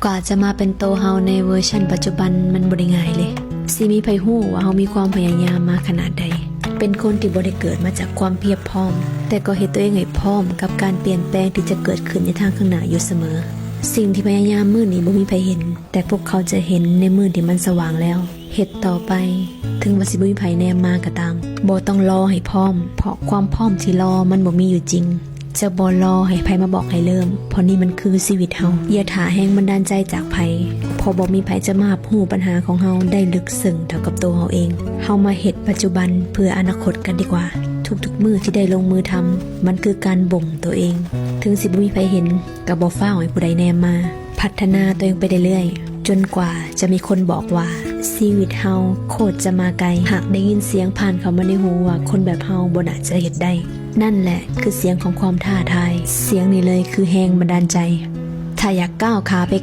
ກວ່າຈະມາເປັນໂຕເຮົາໃນເວີຊັນປັດຈຸບັນ ມັນບໍ່ໄດ້ງ່າຍເລີຍ. ຊິມີໃຜຮູ້ວ່າເຮົາມີຄວາມພະຍາຍາມມາຂະໜາດໃດ? ເປັນຄົນທີ່ບໍ່ໄດ້ເກີດມາຈາກຄວາມພຽບພ້ອມ, ແຕ່ກໍເຮັດຕົວເອງໃຫ້ພ້ອມກັບການປ່ຽນແປງທີ່ຈະເກີດຂຶ້ນໃນທາງຂ້າງໜ້າຢູ່ສະເໝີ. ສິ່ງທີ່ພະຍາຍາມມື້ນີ້ບໍ່ມີໃຜເຫັນ, ແຕ່ພວກເຂົາຈະເຫັນໃນມື້ທີ່ມັນສະຫວ່າງແລ້ວ. ເຮັດຕໍ່ໄປ, ເຖິງວ່າຊິບໍ່ມີໃຜແນມມາກໍຕາມ. ບໍ່ຕ້ອງລໍໃຫ້ພ້ອມ, ເພາະຄວາມພ້ອມທີ່ລໍມັນບໍ່ມີຢູ່ຈິງ. ຈະບໍ່ລໍໃຫ້ໃຜມາບອກໃຫ້ເລີ່ມ, ເພາະນີ້ມັນຄືຊີວິດເຮົາ. ຢ່າຖ້າແຮງບັນດານໃຈຈາກໃຜ, ເພາະບໍ່ມີໃຜຈະມາຮັບຮູ້ບັນຫາຂອງເຮົາໄດ້ເລິກເຊິ່ງເທົ່າກັບໂຕເຮົາເອງ. ເຮົາມາເຮັດປັດຈຸບັນເພື່ອອະນາຄົດກັນດີກວ່າ. ທຸກໆມື້ທີ່ໄດ້ລົງມືທຳ, ມັນຄືການບົ່ງໂຕເອງ. ເຖິງຊິບໍ່ມີໃຜເຫັນ, ກໍບໍ່ຟ້າວໃຫ້ຜູ້ໃດແນມມາ. ພັດທະນາຕົວເອງໄປເລື້ອຍໆ ຈົນກວ່າຈະມີຄົນບອກວ່າ ຊີວິດເຮົາໂຄດຈະມາໄກ. ຫາກໄດ້ຍິນສຽງຜ່ານເຂົ້າມາໃນຫູວ່າ ຄົນແບບເຮົາບໍ່ໜ້າຈະເຮັດໄດ້. ນັ້ນແຫຼະຄືສຽງຂອງຄວາມທ້າທາຍ. ສຽງນີ້ເລີຍຄືແຮງບັນດານໃຈ. ຖ້າຢາກກ້າວຂາໄປ